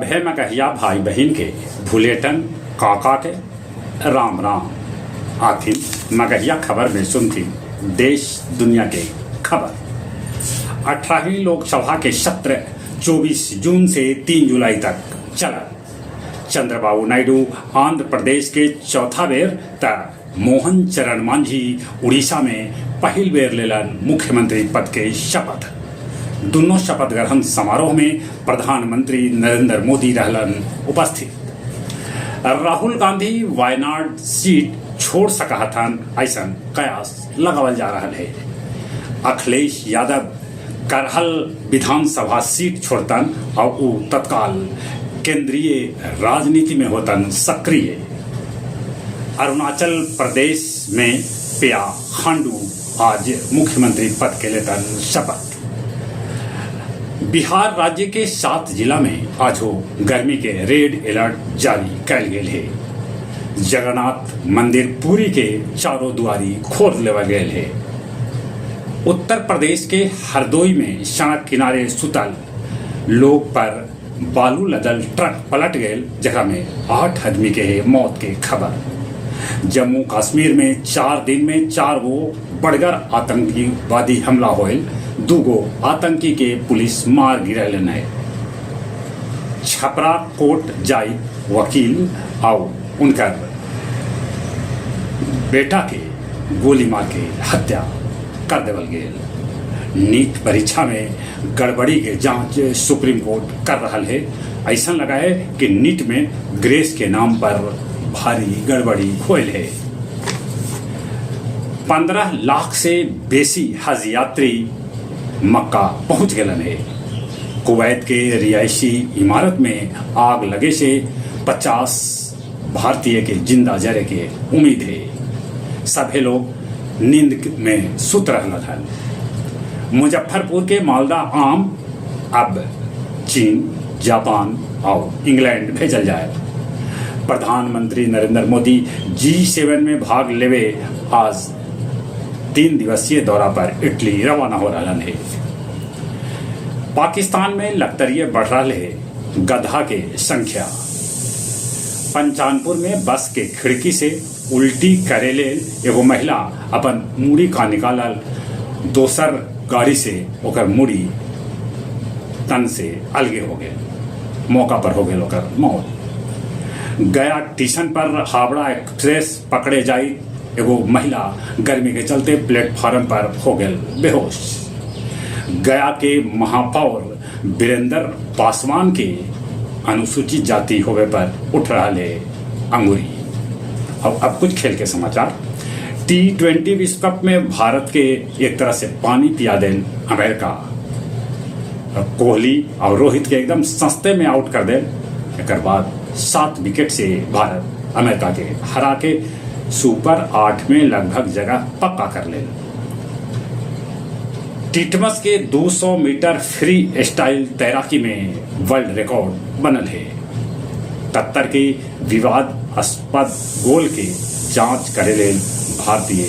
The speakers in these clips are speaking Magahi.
सभे मगहिया भाई बहिन के भुलेटन काका के राम राम। आथिन मगहिया खबर में सुनथिन देश दुनिया के खबर। 18वीं लोकसभा के सत्र 24 जून से 3 जुलाई तक चलत। चंद्रबाबू नायडू आंध्र प्रदेश के चौथा बेर त मोहन चरण मांझी उड़ीसा में पहिल बेर लेलन मुख्यमंत्री पद के शपथ। दुन्नो शपथ ग्रहण समारोह में प्रधानमंत्री नरेंद्र मोदी रहलन उपस्थित। राहुल गांधी वायनाड सीट छोड़ सकऽ हथन, ऐसन कयास लगावल जा रहल हे। अखिलेश यादव करहल विधानसभा सीट छोड़तन आउ ऊ तत्काल केंद्रीय राजनीति में होतन सक्रिय। अरुणाचल प्रदेश में पिया खांडू आज मुख्यमंत्री पद के लेतन शपथ। बिहार राज्य के 7 जिला में आझो गर्मी के रेड अलर्ट जारी कैल गेल हे। जगन्नाथ मंदिर पुरी के चारों दुआरी खोल लेवल गेल हे। उत्तर प्रदेश के हरदोई में सड़क किनारे सुतल लोग पर बालू लदल ट्रक पलट गेल, जेकरा में 8 आदमी के मौत के खबर। जम्मू कश्मीर में 4 दिन में 4 गो बड़गर आतंकवादी हमला होयल, 2 गो आतंकी के पुलिस मार गिरैलन है। छपरा कोर्ट जाई वकील आउ उनकर बेटा के गोली मार के हत्या कर देवल गेल। नीट परीक्षा में गड़बड़ी के जांच सुप्रीम कोर्ट कर रहा है। ऐसा लगा है कि नीट में ग्रेस के नाम पर भारी गड़बड़ी होयल है। 15 लाख से बेसी हज यात्री मक्का पहुंच गलन है। कुवैत के रिहायशी इमारत में आग लगे से 50 भारतीय के जिंदा जरे के उम्मीद है। सभी लोग नींद में सुत रहल हन। मुजफ्फरपुर के मालदा आम अब चीन, जापान और इंग्लैंड भेजल जाए। प्रधानमंत्री नरेंद्र मोदी G7 में भाग लेवे आज 3 दिवसीय दौरा पर इटली रवाना हो रहा है। पाकिस्तान में लखतरिये बढ़ रहा है गधा के संख्या। पंचानपुर में बस के खिड़की से उल्टी करेले एगो महिला अपन मूड़ी का निकालल, दोसर गाड़ी से ओकर मूड़ी तन से अलगे हो गए। मौका पर हो गए ओकर मौत। गया स्टेशन पर हावड़ा एक्सप्रेस पकड़े जाई एगो महिला गर्मी के चलते प्लेटफार्म पर हो गए बेहोश। गया के महापौर वीरेंद्र पासवान के अनुसूचित जाति होवे पर उठ रहा है अंगूरी। अब कुछ खेल के समाचार। T20 विश्व कप में भारत के एक तरह से पानी पिया then America. Kohli और रोहित के एकदम सस्ते में आउट कर दें। एक बाद 7 विकेट से भारत अमेरिका के हरा के सुपर 8 में लगभग जगह पक्का कर ले। टिटमस के 200 मीटर फ्री स्टाइल तैराकी में वर्ल्ड रिकॉर्ड बनल है। कत्तर के विवादास्पद गोल के जांच करे लेल भारतीय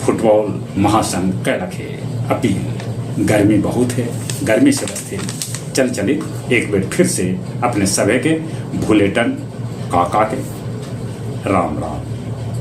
फुटबॉल महासंघ कैलक है अपील। गर्मी बहुत है, गर्मी से बचते चल चले एक बार फिर से अपने सभे के भुलेटन काका के राम राम।